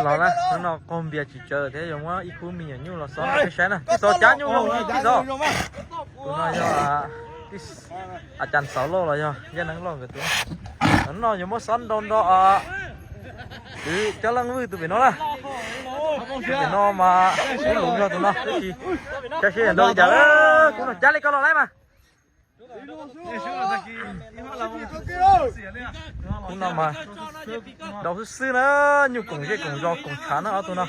Los na, hnub no qaug npias tsis tsawg thiab yuav muab ib khub me nyuam nyuj los xob rau peb saib na. Tij Xauv, cab nyuj los tij Xauv. Tus no yog a cas Xauv Lauj los yog Yaj Neeb Lauj nkawd tus. Hnub no yuav muab xob nrau nrog Tswv Cab Leej Vwj tus pem no na. Tus pem no mas kuv lus nrog tus no tab sis cab seb nrau li cas. Kuv no cab li koj los laib mas. Kuv no mas nrau xwb xwb na, nyuj koom zej koom zos koom tshav na ob tug no.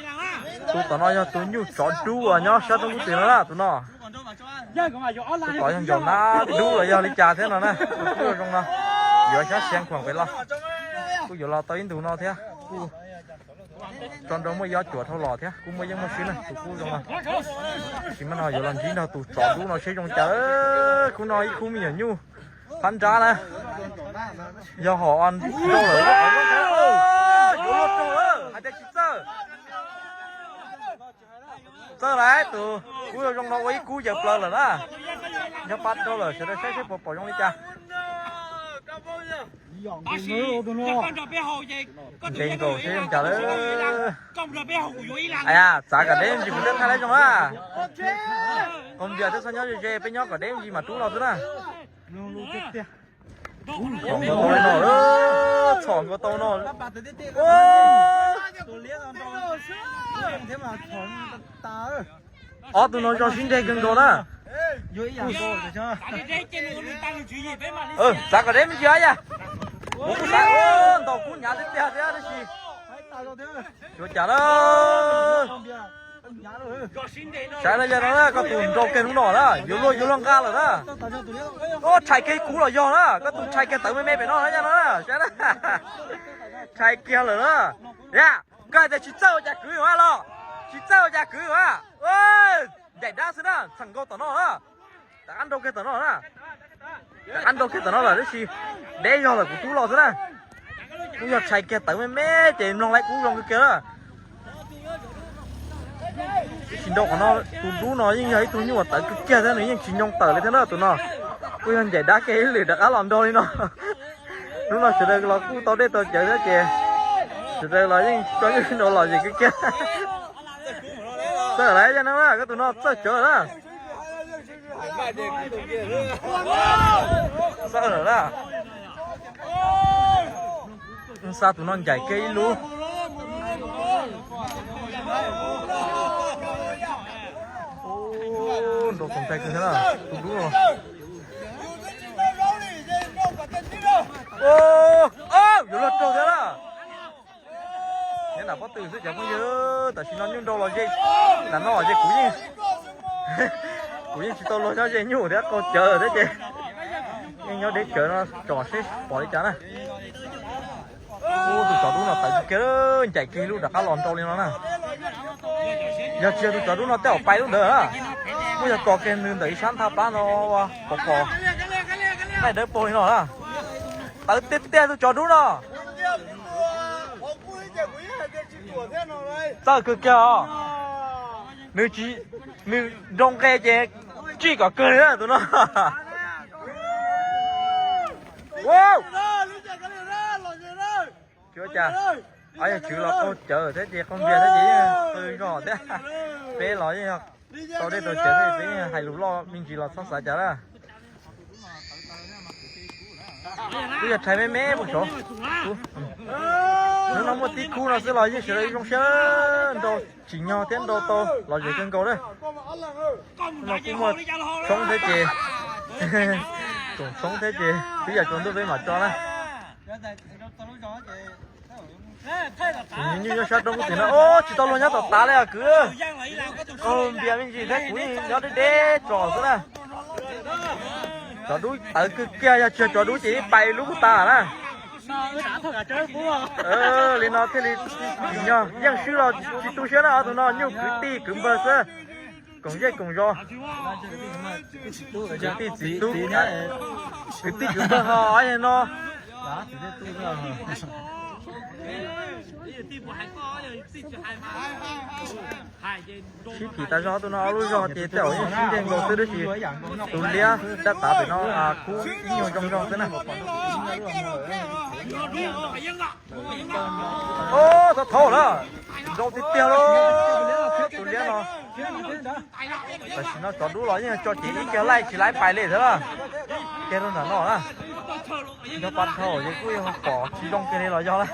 Tus tom no yog tus nyuj tsov dub uas nyob sab roob kub twm no na tus no. Tus tom yog ncaum nab dub los yog li cas thiab no na, tus kub zoo no. Yuav xyab xiav khuam pem los, kuj yuav los tau ib ntus no thiab kuj tso nrau muaj ib ob cuam dhau los thiab kuj muaj yeej muaj swb na tus kub zoo no. Tab sis mas no yuav los ntsib nrog tus tsov dub no seb zoo cas. Kuv no ib khub me nyuam nyuj phab nrab na, yog hom nrau lawm, yuav luaj rau hais tias tsis txawj. Txawj lawm, tus kub zoo no ua ib kub yaws plaws lawm na. Nyob pab rau lawm, sawv daws saib seb puas pom zoo li cas. Nres nkaus seb zoo cas lawm. Txav kom deb me ntsis kuv thiaj thaij laib zoo na. Qaug npias thiab txhob nyob ze ze, peb nyob kom deb me ntsis mam rub los xwb na. Txhom nkaus tau no, txhom nkaus tau no. Ob tug no zog sib nres kawg nkaus na. Txav kom deb me ntsis yaj. Kuv kuj xav ntaus kub hnyav tiag tiag thiab tab sis tsis ua cas lawm. Saib no yog no na, koj tus nrau kiag hnub no na, yuav luag yuav luag nqa lawm na. Tshais kiag kuv los yog na, koj tus tshais kiag tawv me me pem no na yog no na, saib na. Tshais kiag lawm na. Yaj, koj hais tias tsis txawj ua cas kwv mas los, tsis txawj ua cas kwv mas. Ncaim dab xwb na, txheem nkaus tom no na. Rov qab nrau kiag tom no na. Rov qab nrau kiag tom no lawm tab sis deb zog lawm kuv rub los xwb na. Kuj yog tshais kiag tawv me me ces mloog laib kub zoo kawg kiag na. Tab sis nrau qhov no, tus dub no yeej yog ib tug nyuj uas tawv kawg kiag thiab nws yeej tsis nyoo tawm li thiab na tus no. Kuj yog ncaim dab kiag ib lwm rov qab los nrau li no. Hnub no sawv daws los kuj tau dej tau cawv thiab ces sawv daws los yeej tso nyuj sib nrau lom zem kawg kiag. Txawj lawm yaj no na, koj tus no txawj cawv na. Txawj lawm na. Xa tus no ncaim kiag ib lub. Nrau txaus ntshai kawg thiab na, tus dub no. Yuav luag raug thiab na. Nyob nram pob tw xwb cov phooj ywg, tam sim no nyuj nrau los ze, nram no los ze kuv yeej, kuv yeej tsis tau luag nyob ze nyuj thiab qaug cawv thiab ces yeej nyob deb cawv no tsom seb pom li cas na. Ub, tus tsov dub no tawv kiag, ncaim kiag lub rov qab los nrau li no na. Yog tsis yog tus tsov dub no tej zaum pais lub ntawd na. Muab yog tso kiag nws ntawm ib sab nthaj plab no ua pom pom qaij dawb paug li no na. Tawv tiag tiag tus tsov dub no. Txawj kawg kiag os. Nws tsis, nws nroo nqe ces tsij kom kawg li na tus no. Tsis ua cas, ob yawg tswv los qaug cawv thiab ces qaug npias thiab ces yeej qw zog thiab. Peb los yeej yog tau dej tau cawv thiab peb yeej hais lus loj me ntsis los txhob xav cas na. Twb yog tshais me me puag saud. Hnub no muaj tib khub no xwb los yeej sawv daws zoo siab nrau tsim nyog thiab nrau tau los zem kawg nkaus na. No kuj muaj tshoob thiab ces, koom tshoob thiab ces twb yam tsaus ntuj peb mam tso na. Tus nyuj nyob sab roob kub twm no, o, tsis tau luag nyob tom tav li os kwv. Qaug npias me ntsis thiab kuv yeej nyob deb deb tso xwb na. Tsov dub tawv kawg kiag, yog tsis yog tsov dub ces ib pais lub kuj tas na. Li no thiaj li tsim nyog, yeej swb los tsis tu siab na, ob tug no nyuj kwv tij kwv npawg xwb. Koom zej koom zos, kwv tij txiv tub, kwv tij kwv npawg ho no. Sib phim tas zog, tus no ob lub zog ces tej zaum yeej sib nce nkaus xwb tab sis tus liab sab tav pem no kub ib nyuag zoo zoo xwb na. Txhob thaub lawm, Zoo tiag tiag lauj, tus liab no. Tam sim no cov dub los yeej tso cev ib kiag laij tsis laib pais li thiab na. Kiag rau nram no na. Yog pas dhau ces kuj yog pom tsis zoo kiag li los yog na.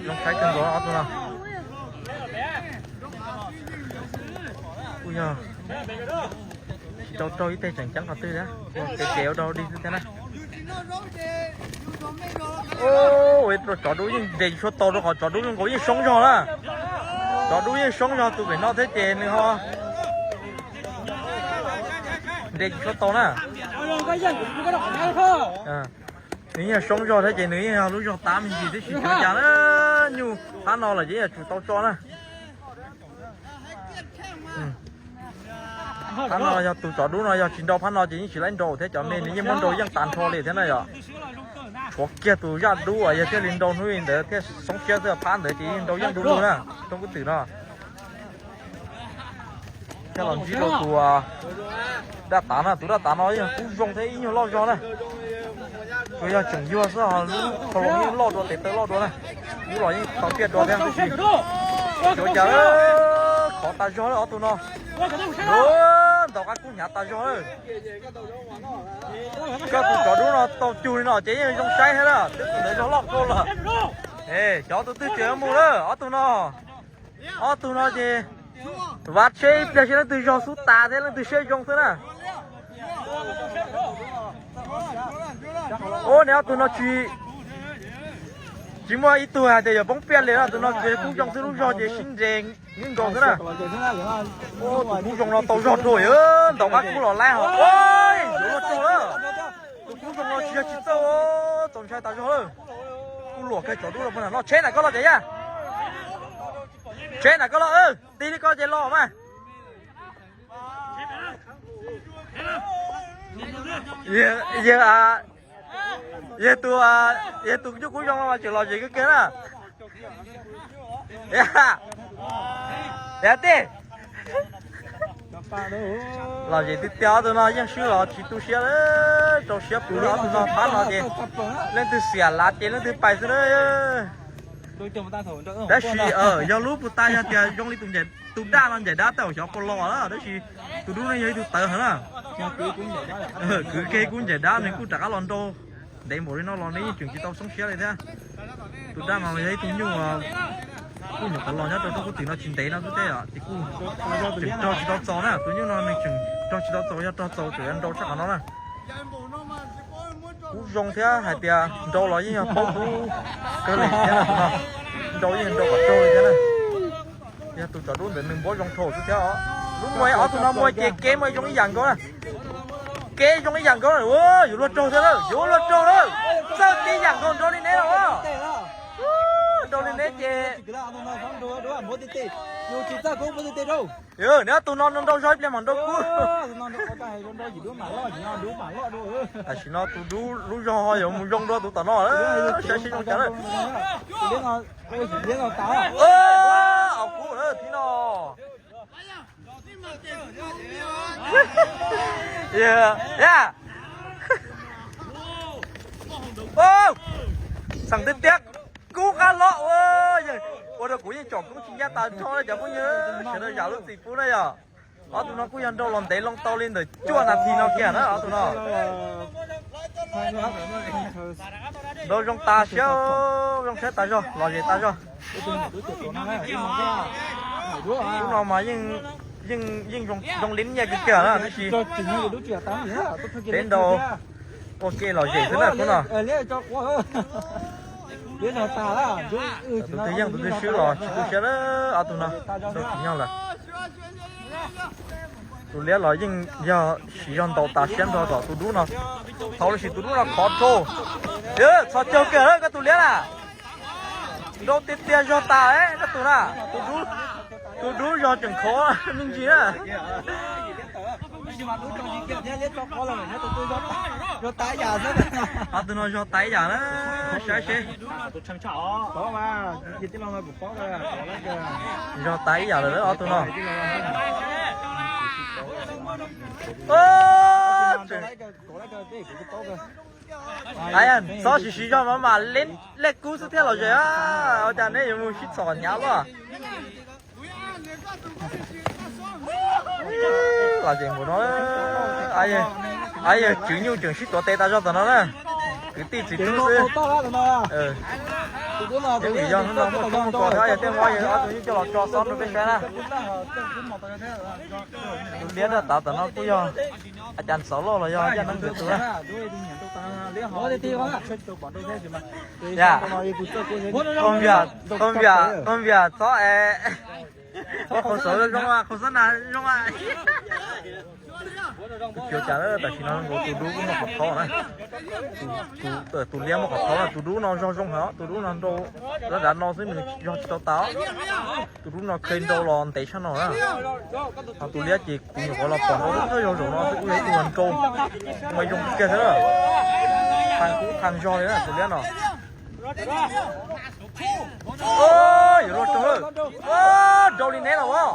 Zoo saib kawg nkaus ob tug no. Kuj yog tsis tau raug ib teg tseem ceeb qhov twg thiab, ua kev kev ua rau dig xwb thiab na. Ua rau cov dub yeej nres tsis tshua tau rau qhov cov dub zoo nkaus yeej soob zog na. Cov dub yeej soob zog tus pem no thiab ces nws ho nres tsis tshua tau na. Nws yeej soob zog thiab ces nws yeej yog lub zog tab me ntsis tib si tsis ua cas na. Nyuj phab no lawm ces yeej yuav tsum tau tso na. Phab no yog tus cov dub no yog tsis nrau phab no ces yeej tsis laib nrau thiab, cov me nws yeej muab nrau yeej tas nrho li thiab na yom. Tshuav kiag tus zaj dub uas yog thiaj li nrau hnub ntawd thiaj soob siab xwb, phab ntawd ces yeej nrau yeej du lug na, rau kub twm no. Thiaj los ntsib rau tus daj tav na, tus daj tav no yeej kub zoo thiab ib nyuag loj zog na. Tsuas yog tseem yuag xwb, lub qhov loos yeej loj dua, tes taw loj dua na. Kub los yeej tau piaj dua thiab tab sis tsis ua cas, khov tas zog lawm ob tug no. Ntaus qab kub hnyav tas zog lawm. Koj tus cov dub no tau cug li no ces yeej zoo saib thiab na, twb tus ntawd zog loj kawg lawm. Xyov tus twg tseem yuav mus lawm ob tug no. Ob tug no ces vav tsheb ib pliag seb leej twg zog xub tas thiab leej twg siab zoo xwb na. Ub, neb ob tug no tsis, tsis muaj ib tug hais tias yuav poob piaj li na, tus no tsuas kub zoo xwb, lub zog ces sib nres nkaus xwb na. Tus kub zoo no tau zog dua, ntaus qab kub los laib hos, yuav luag tsaug lawm. Tus kub zoo no tsis yog tsis txawj, txaus ntshai tas zog lawm. Kuj luam kiag cov dub los pag no, tsheb na koj los ces yaj. Tsheb na koj los, tig li koj ces los mas. Yawg, yawg tus, yawg tus nyuj kub zoo no mas tseem lom zem kawg kiag na. Yog tij. Lom zem tiag tiag, ob tug no yeej swb los tsis tu siab, rau siab pus li ob tug no pab no ces leej twg xiam lav ces leej twg pais xwb na. Tab sis yog lub puag ta yog tias zoo li tus daj no ncaim dab tej zaum xyov puas los na, tab sis tus dub no yog ib tug tawv heev na. Kwv kiag kub ncaim dab nws kuj rov qab los nrau ntev npaum li no los nws yeej tseem tsis tau soob siab li thiab. Tus dab no yog ib tug nyuj kuj nyuam qhuav los nyob rau roob kub twm no tsis ntev no xwb thiab yom, ces kuj tseem rog tsis tau txaus na, tus nyuj no nws tseem rog tsis tau txaus, yog rog txaus tseem yuav nrau tshaj qhov no na. Kub zoo thiab, hais tias nrau los yeej yog paub kub kawg li thiab na tus no. Nrau yeej nrau kom raug li thiab na. Yog tus cov dub ntawd nws npuab zoo dhau xwb thiab os. Lub muaj ob tug no muaj ces kev muaj zoo ib yam nkaus na. Kev zoo ib yam nkaus na, yuav luag raug thiab lawm, yuav luag raug lawm. Txawj tib yam nkaus nrau li neb los. Nrau li neb ces neb ob tug no nrau zog ib pliag mam nrau kub. Tam sim no tus dub lub zog yuav mus zoo dua tus tom no, saib seb zoo cas lawm. Aus kub lawm thib no. Xeem tiag tiag, kub qab los ua rau kuv yeej tsom kub tsis ncaj tas nrho na cov phooj ywg, sawv daws zam lub txim pub na yom. Ob tug no kuj yog nrau los ntev loo tau li ntawm cuaj nas this no kiag na ob tug no. Nrau zoo tas siab, zoo siab tas zog, lom zem tas zog. Lub no mas yeej zoo li nyiaj kiag kiag na tab sis peb nrau ua ke lom zem xwb na kub no. Tus twg yeej tus twg swb los tsis tu siab lawm, ob tug no nrau tsis nyog lawm. Tus liab los yeej yog siv zog ntaus tas siab nrog tom tus dub no. Thaum los sis tus dub no khov rau. Txhos caug kiag lawm koj tus liab na. Nrau tiag tiag zog tas koj tus na. Tus dub zog tseem khov me ntsis na. Ob tug no zog tas ib yam na, saib seb. Zog tas ib yam lawm ob tug no. Txhob siv siv zog mas mam lej kub xwb thiaj los zem. Ua cas neb yuav mus sib txhom hnyav luaj? Los zem mus no, yog tswv nyuj tseem sib tuav tes tas zog tom no na. Kwv tij txiv tub xwb. Yog hnub no muaj tub muaj kos thiab yog tej mob yog ob tug nyuj coj los tso xob rau peb saib na. Tus liab daj tav tom no kuj yog a cas ntxov loj los yog yaj neeb nkawd tus na. Yam, qhov npias txhob es, qhov xauv zoo, qhov xab nas zoo. Tus cua cas tam sim no nkaus tus dub kuj muaj qhov thob na. Tus liab muaj qhov thob na, tus dub no zog zoo heev, tus dub no nrau lab dav no xwb nws zog tsis tau tas. Tus dub no khe nrau los ntev tshaj no na. Ho tus liab ces kuv nyuam qhuav los pom nrau thawj zaug zaum no xwb kuj yog ib tug nrau mas zoo kiag thiab. Qhov kub qhov zog li na tus liab no. Yuav luag rau, nrau li neb los as.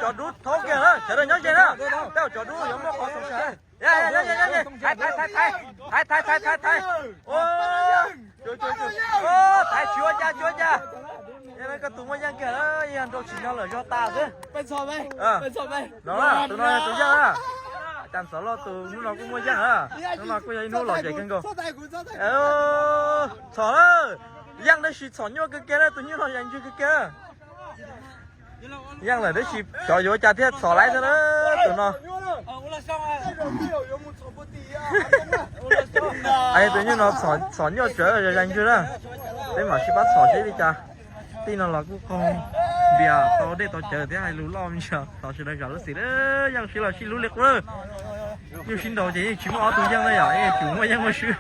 Cov dub thaub kiag na, sawv daws nyob ze na. Tej cov dub yuav muaj qhov xaus sawv. Thaiv, thaiv, thaiv, thaiv, thaiv, thaiv, thaiv, thaiv, thaiv, thaiv. Thaiv tsis ua cas, tsis ua cas. Koj tus muaj yeej kiag, yog nrau tsis nyob lawm zog tas xwb. No, tus no yog tus yeej na. Cas ntxov loj tus hnub no kuj muaj yeej na. Hnub no kuj yog ib hnub lom zem kawg nkaus. Txhom lawm. Yeej tab sis txhom nyuaj kawg kiag na, tus nyuj no zais ntswg kawg kiag. Yeej lawm tab sis xyov yuav cas thiaj txhom laib xwb na tus no. Tus nyuj no txhom nyuaj tsawv zais ntswg na. Peb mam sib pab txhom seb li cas. Tij no los kuj qaug npias tau dej tau cawv thiab hais lus loj me ntsis, thov sawv daws zam lub txim. Yeej sib los sib hlub li qub. Nyuj sib nraus ces yeej tsis muaj ob tug yeej na yom, yeej tsis muaj yeej muaj swb.